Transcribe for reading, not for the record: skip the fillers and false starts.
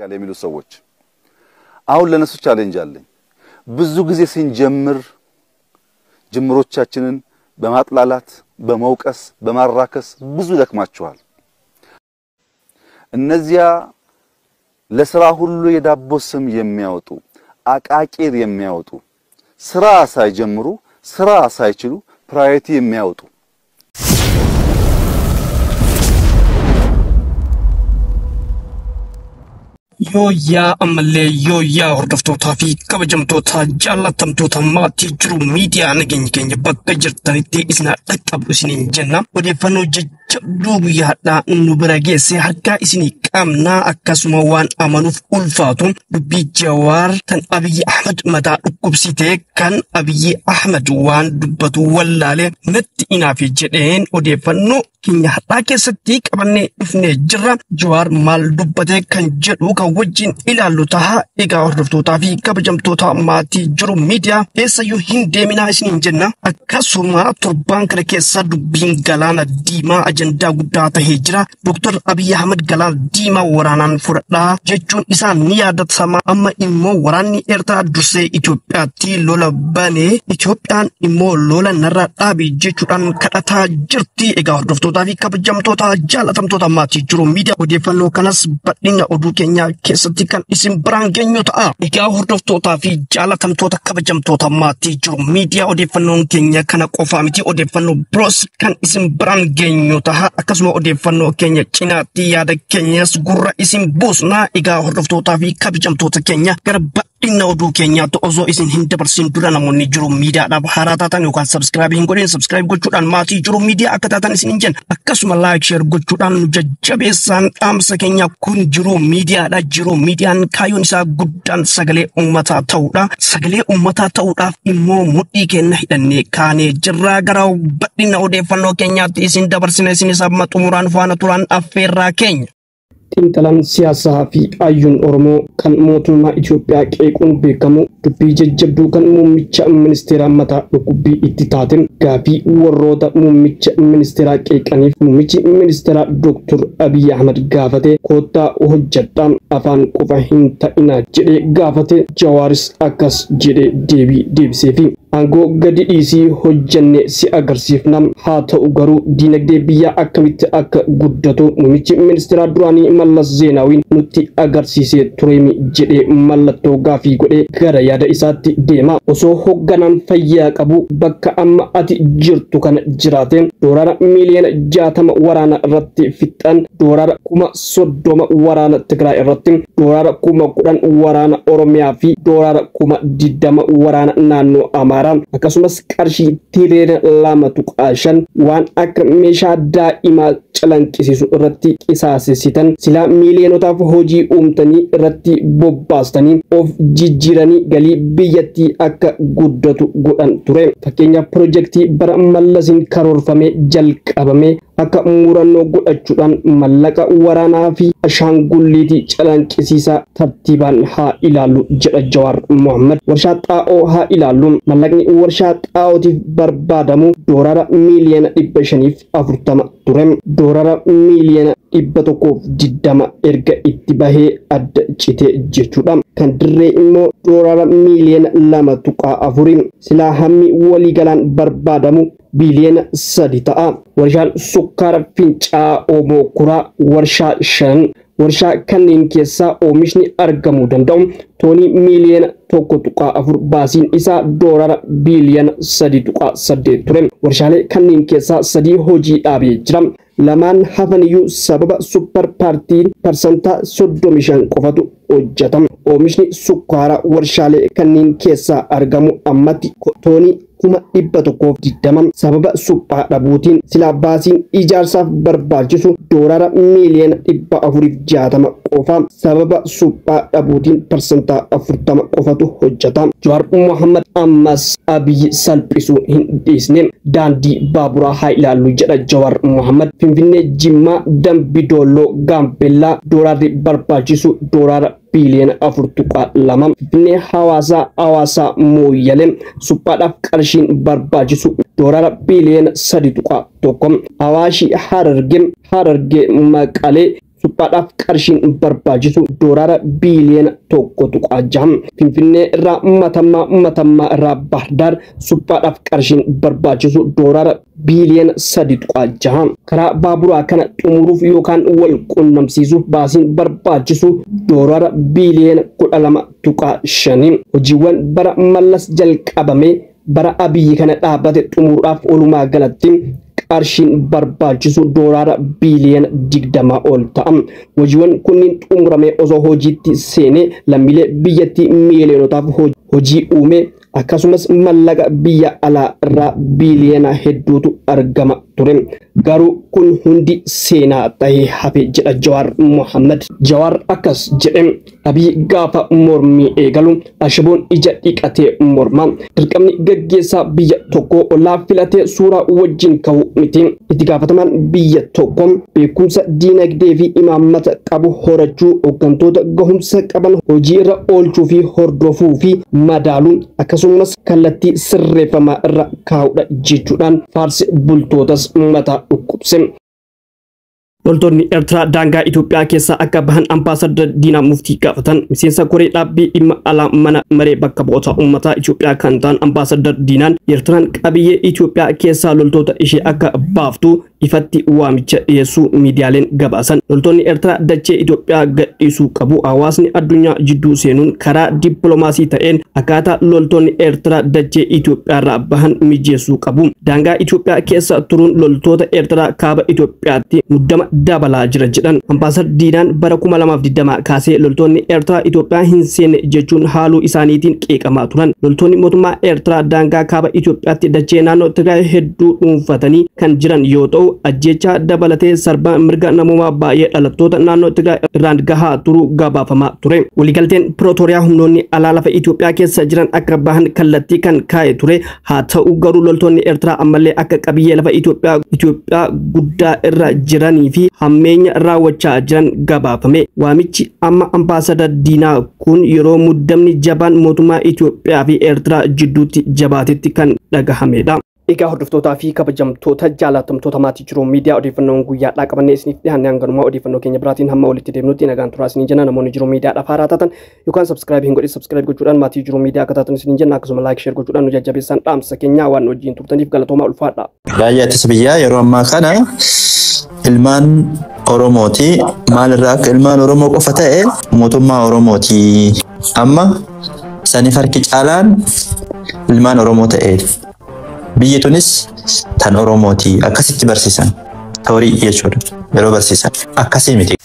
የሚሉ ሰዎች አሁን ለነሱ challenge አለኝ። ብዙ ጊዜ ስንጀምር ጅምሮቻችንን በማጥላላት፣ በመውቀስ፣ በማራከስ ብዙ ደክማችኋል። እነዚያ ለስራ ሁሉ የዳቦ ስም የሚያወጡ፣ አቃቂር የሚያወጡ፣ ስራ ሳይጀምሩ ስራ ሳይችሉ priority የሚያወጡ። Yooyyaa ammallee yooyyaa, hordoftootaa fi kabajamtoota jaallatamtoota maatii Jiru Miidiyaa, nageenya keenya bakka jirtanitti isin dhaqqabu isiniin jenna. Odeeffannoo jajjabduu guyyaa hadhaa nu bira geesse harkaa isinii qabnaa. Akkasuma waan amanuuf ulfaatu dubbii Jawaar tan Abiyyi Ahmad mataa dhukkubsite, kan Abiyyi Ahmad waan dubbatu wallaalee natti inaafi jedheen odeeffannoo keenya hadhaa keessatti qabannee dhufnee jirra. Jawaar maal dubbate kan jedhu kan wajjin ilaallu taha. Egaa hordoftootaa fi kabajamtoota maatii Jiru Miidiyaa, eessayyuu hin deeminaa isiniin jenna. Akkasuma torbaan kana keessa dubbiin galaana diimaa ajandaa guddaa tahee jira. Dr. Abiyyi Ahmad galaana diimaa waraanaan fudhadhaa jechuun isaa ni yaadatama. Amma immoo waraanni Eertiraa dursee Itoophiyaatti lola banee, Itoophiyaan immoo lola narraa dhaabi jechuudhaan kadhataa jirti. Egaa hordoftootaa fi kabajamtoota jaalatamtoota maatii Jiru Miidiyaa, odeeffannoo kanas bal'ina oduu keenyaa keessatti kan isin biraan geenyu ta'a. Egaa hordoftootaa fi jaalatamtoota kabajamtoota maatii Jiru Miidiyaa, odeeffannoon keenya kana qofaa miti, odeeffannoo biroos kan isin biraan geenyu ta'a. Akkasuma odeeffannoo keenya cinaatti yaada keenyas gurra isin buusna. Egaa hordoftootaa fi kabajamtoota keenya, gara bal'ina oduu keenyaatti osoo isin hin dabarsin dura, namoonni Jiru Miidiyaadhaaf haaraa taatan yookaan subscribe hin godhin, subscribe gochuudhaan maatii Jiru Miidiyaa akka taatan isin hin jenna. Akkasuma like, share gochuudhaan nu jajjabeessaan dhaamsa keenya. Kun Jiru Miidiyaadha. Jiru Miidiyaan kaayyoon isaa guddaan sagalee uummataa ta'uudha. Sagalee uummataa ta'uudhaaf immoo mudhii keenya hidhannee kaanee jirra. Gara bal'ina odeeffannoo keenyaatti isin dabarsina, isin amma xumuraan faana turan affeerraa keenya. Xiinxalaan siyaasaa fi hayyuun Oromoo kan mootummaa Itoophiyaa qeequun beekamu dubbii jajjabduu kan muummicha ministeeraa mataa dhukkubbii itti taateen, gaafii warroota muummicha ministeeraa qeeqaniif muummichi ministeeraa Dr. Abiy Ahmad gaafate, koottaa hojjedhaa, afaan qofa hin ta'inaa jedhee gaafate. Jawaaris akkas jedhee deebii deebiseefi. Aangoo gadi dhiisii hojjenne si agarsiifna. Haa ta'u garuu diinagdee biyyaa akkamitti akka guddatu muummichi ministeeraa duraanii Mallas Zeenaawiin nutti agarsiisee tureemi jedhee mallattoo gaafii godhee gara yaada isaatti deema. Osoo hoogganaan fayyaa qabu bakka amma ati jirtu kana jiraate, doolaara miiliyoona 60 waraana irratti fixan, doolaara 30,000 waraana Tigraay irratti, doolaara 10,000 waraana Oromiyaa fi doolaara 20,000 waraana naannoo Amaaraa, akkasumas qarshii tiriiliyoona 2.5 waan akka meeshaa daa'imaa calanqisiisu irratti qisaasessitan, silaa miiliyonotaaf hojii uumtanii irratti bobbaastanii of jijjiiranii galii biyyattii akka guddatu godhan ture. Fakkeenyaaf, pirojektii bara Mallasiin karoorfamee jalqabame akka murannoo godhachuudhaan mallaqa waraanaa fi ashaangulliitii calanqisiisaa tartiibaan haa ilaallu jedha Jawaar Mohammad. Warshaa xaa'oo haa ilaallu. Mallaqni warshaa xaa'ootiif barbaadamu doolaara miiliyoona 540 ture. Doolaara miiliyoona 120 erga itti bahee adda cite jechuudha. Kan dirree immoo doolaara miiliyoona 2.4. Silaa hammi waliigalaan barbaadamu biiliyoona 3 ta'a. Warshaan sukkaara Fincaa'aa, Oomoo Kuraa warshaa 5. Warshaa kanneen keessaa oomishni argamuu danda'u toonii miiliyoona 1.4, baasiin isaa doolaara biiliyoona 3.8 ture. Warshaalee kanneen keessaa 3 hojii dhaabee jira. Lamaan hafaniyyuu sababa super paartiin parsantaa 35 qofatu hojjetama. Oomishni sukkaaraa warshaalee kanneen keessaa argamu ammatti toonii 120,000. Sababa suphaa dhabuutiin silaa baasiin ijaarsaaf barbaachisu doolaara miiliyoona 460 qofa, sababa suphaa dhabuutiin parsantaa 40 qofatu hojjeta. Jawaar Mohammad ammas Abiyyi salphisuu hin dhiisne. Daandii baaburaa haa ilaallu jedha Jawaar Mohammad. Finfinnee, Jimmaa, Dambi Doolloo, Gaambeellaa doolaarri barbaachisu doolaara biiliyoona 4.2. Finfinnee Hawaasaa, Hawaasaa Mooyyalee suphaadhaaf qarshiin barbaachisu doolaara biiliyoona 3.1. Awaashii Harargee, Harargee Maqalee Suphaadhaaf qarshiin barbaachisu doolaara biiliyoona 1.6. Finfinnee irraa Matammaa, Matammaa irraa Baahirdaar suphaadhaaf qarshiin barbaachisu doolaara biiliyoona 3.6. Karaa baaburaa kana xumuruuf yookaan wal qunnamsiisuuf baasiin barbaachisu doolaara biiliyoona 12.5. Hojiiwwan bara Mallas jalqabame bara Abiyyi kana dhaabbate xumuruudhaaf walumaa galatti qarshiin barbaachisu doolaara biiliyoona 20 ol ta'a. Hojiiwwan kunniin xumuramee osoo hojiitti seenee lammiilee biyyattii miiliyoonotaaf hojii uume, akkasumas mallaqa biyya alaa irraa biiliyoona hedduutu argama ture. Garuu kun hundi seenaa ta'ee hafe jedha Jawaar Mohammad. Jawaar akkas jedhe: Abiy gaafa mormii eegalu ashaboon ija dhiqatee morma. Dirqamni gaggeessaa biyya tokkoo ollaa filatee suuraa wajjin ka'u miti. Itti gaafatamaan biyya tokko beekumsa diinagdee fi imaammata qabu horachuu, hooggantoota gahumsa qaban hojii irra oolchuu fi hordofuu fi madaaluu, akkasumas kallattii sirreeffamaa irra kaa'udha jechuudhaan faarsi bultootas mataa dhukkubse. Loltoonni Eertiraa daangaa Itoophiyaa keessaa akka bahan Ambaasadar Diinaa Muftii gaafatan. Miseensa koree dhaabbii dhimma alaa mana maree bakka bu'oota uummataa Itoophiyaa kan ta'an Ambaasadar Diinaan Eertiraan qabiyyee Itoophiyaa keessaa loltoota ishee akka baaftu ifatti waamicha dhiyeessuu miidiyaaleen gabaasan. Loltoonni Eertiraa dachee Itoophiyaa gadhiisuu qabu. Hawaasni addunyaa jidduu seenuun karaa dippiloomaasii ta'een akkaataa loltoonni Eertiraa dachee Itoophiyaa irraa bahan mijeessuu qabu. Daangaa Itoophiyaa keessa turuun loltoota Eertiraa kaaba Itoophiyaatti muddama dabalaa jira jedhan. Ambaasadar Diinaan bara 2020 kaasee loltoonni Eertiraa Itoophiyaa hin seenne jechuun haaluu isaaniitiin qeeqamaa turan. Loltoonni mootummaa Eertiraa daangaa kaaba Itoophiyaatti dachee naannoo Tigraay hedduu dhuunfatanii kan jiran yoo ta'u, ajjeechaa dabalatee sarbaa mirga namoomaa baay'ee dhalattoota naannoo Tigraay irraan gahaa turuu gabaafamaa ture. Waliigalteen Pirootoriyaa humnoonni alaa lafa Itoophiyaa keessa jiran akka bahan kallattii kan kaa'e ture. Haa ta'u garuu loltoonni Eertiraa ammallee akka qabiyyee lafa Itoophiyaa guddaa irra jiranii fi hammeenya raawwachaa jiran gabaafame. Waamichi amma Ambaasadar Diinaa kun yeroo muddamni jabaan mootummaa Itoophiyaa fi Eertiraa jidduutti jabaatetti kan dhagahamedha. Egaa hordoftootaa fi kabajamtoota jaalatamtoota maatii Jiruu Miidiyaa, odeeffannoon guyyaadhaa qabannee isiniif dhiyaanne hanganumaa. Odeeffannoo keenya biraatiin hamma walitti deemnutti nagaan turaa isiniin jenna. Namoonni Jiruu Miidiyaadhaaf haaraa taatan yookaan subscribe hin godhin, subscribe gochuudhaan maatii Jiruu Miidiyaa akka taatan isiniin jenna. Akkasuma like, share gochuudhaan nu jajjabeessan dhaamsa keenyaa. Waan wajjin turtaniif galatoomaa, ulfaadha. Raayyaa ittisa biyyaa yeroo ammaa kana ilmaan Oromooti. Maalirraa akka ilmaan Oromoo qofa ta'e mootummaa Oromooti. Amma saniif harki caalaan ilmaan Oromoo ta'e. Biyyi tunis tan Oromooti. Akkasitti barsiisan. Toorii jechuudha. Yeroo barsiisan. Akkasii miti.